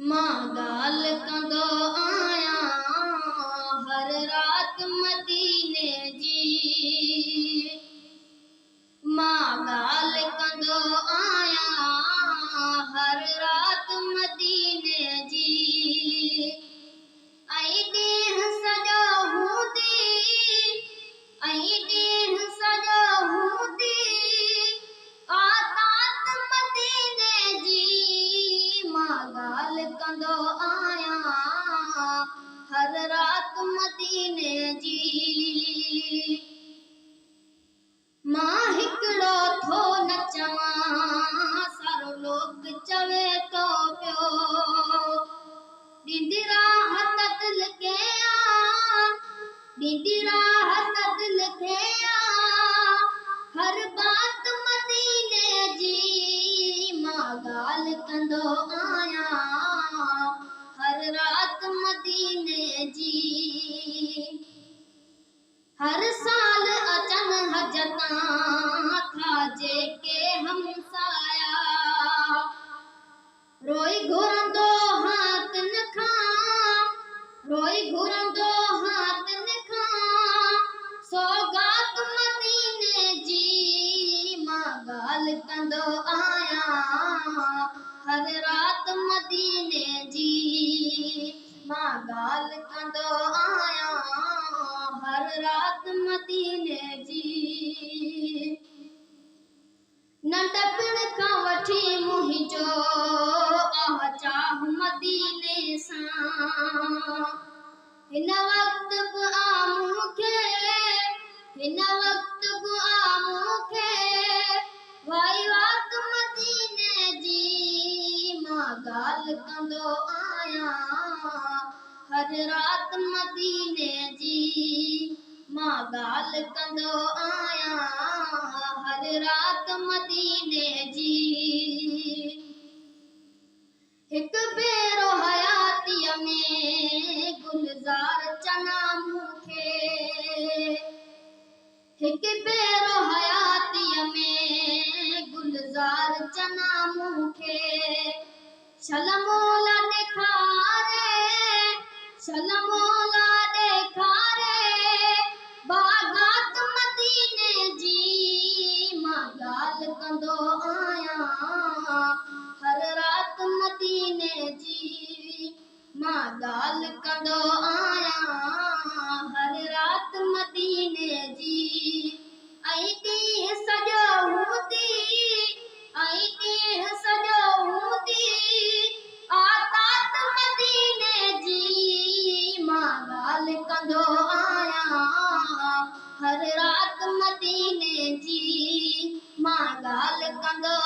مان ॻाल्हि कंदो आहियां हर राति मदीने जी। मां ॻाल्हि कंदो आहियां हर राति मदीने जी। ऐं ॾींहुं सॼो हूंदी, ऐं ॾींहुं सॼो हूंदी आतात मदीने जी। मां ॻाल्हि कंदो आहियां हर राति मदीने जी। मां हिकिड़ो थो न चवां, सारो लोक चवे थो पियो। ॾींदी राहत दिलि खे आ, ॾींदी राहत दिलि खे आ हर बात मदीने जी। मां ॻाल्हि कंदो आहियां हर राति मदीने जी। हर साल अचनि हज तां था जेके हमसाया। रोई घुरंदो हाथनि खां, रोई घुरंदो हाथनि खां सौगात मदीने जी। मां ॻाल्हि कंदो आहियां हर राति मदीने जी। मां ॻाल्हि कंदो आहियां हर राति मदीने जी। नंढपण खां वठी मुंहिंजो आह चाह मदीने सां। हिन वक़्तु बि आ मूंखे, हिन वक़्तु बि आ मूंखे वाई वात मदीने जी। मां ॻाल्हि कंदो आहियां हर राति मदीने जी। मां ॻाल्हि कंदो आहियां हर राति मदीने जी। हिकु भेरो हयातीअ में गुलज़ार चना मूंखे, हिकु भेरो हयातीअ में गुलज़ार चना मूंखे। छल मौला ॾेखारे, छल मौला ॾेखारे बागात मदीने जी। मां ॻाल्हि कंदो आहियां हर राति मदीने जी। मां ॻाल्हि कंदो आहियां हर राति मदीने जी। ऐं ॾींहुं सॼो हूंदी, ऐं ॾींहुं सॼो हूंदी आतात मदीने जी। मां ॻाल्हि कंदो आहियां हर राति मदीने जी। मां ॻाल्हि कंदो